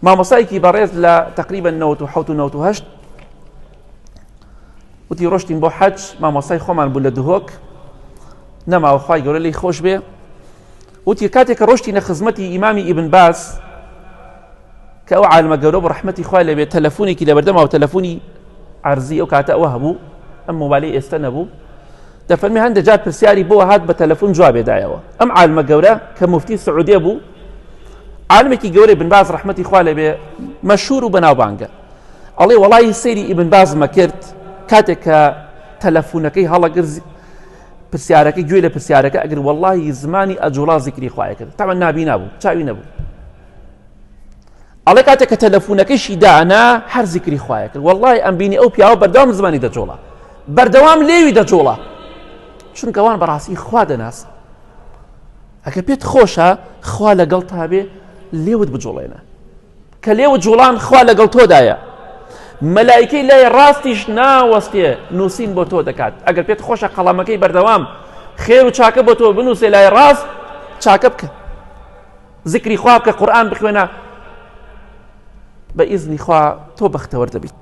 مامۆسایەکی بەڕێز لە تقریبا 97 و 98 وتی ڕۆشتین بۆ حەج مامۆسای خۆمان بوو لە دهۆک نەماوە خوای گەورە لێی خۆش بێ وتی کاتێک کە ڕۆشتینە خزمەتی ئیمامی ئیبن باز کە ئەو عالمە گەورە بۆ ڕەحمەتی خوای لێبێت تەلەفۆنێکی لەبەردەما و تەلەفۆنی عەرزی ئەو کاتە ئەوە هەبوو ئەم مۆبایلی ئێستا نەبوو دەفەرمی هەندێک جار پرسیاری بۆ هات بە تەلەفۆن جوابێ دایەوە ئەم عالمە گەورە کە مفتی سعودیە بوو عالمێکی گەورەی بن باز ڕەحمەتی خوا لێبێ مەشهور و بەناوبانگە ئەڵێ وەڵی سەیری ئیبن بازمە کرد کاتێک کە تەلەفۆنەکەی هەڵەگر پرسیارەکە گوێ لە پرسیارەکە ئەگر وەڵی زمانی ئەجوڵا زیکری خوایە کرد تاوان نابینا بوو چاوی نەبوو ئەڵێ کاتێک کە تەلەفونەکەشی دانا هەر زیکری خوایە کرد وەڵی ئەم بینی ئەو پیاوە بەردەوام زمانی دەجۆڵا بەردەوام لێوی دەجۆڵا چونکە وان بەڕاستی خوا دەناس ئەگە پێت خۆشە خوا لەگەڵ تابێ لێوت بجوڵێنە کە لێوت جوڵان خوا لەگەڵ تۆدایە مەلایکەی لای ڕاستیش ناوەستێ نووسین بۆ تۆ دەکات ئەگەر پێت خۆشە قەڵەمەکەی بەردەوام خێر و چاکە بۆ تۆ بنووسێ لای ڕاست چاکە بکە زیکری خوا بکە قورئان بخوێنە بە ئیزنی خوا تۆ بەختەوەر دەبیت.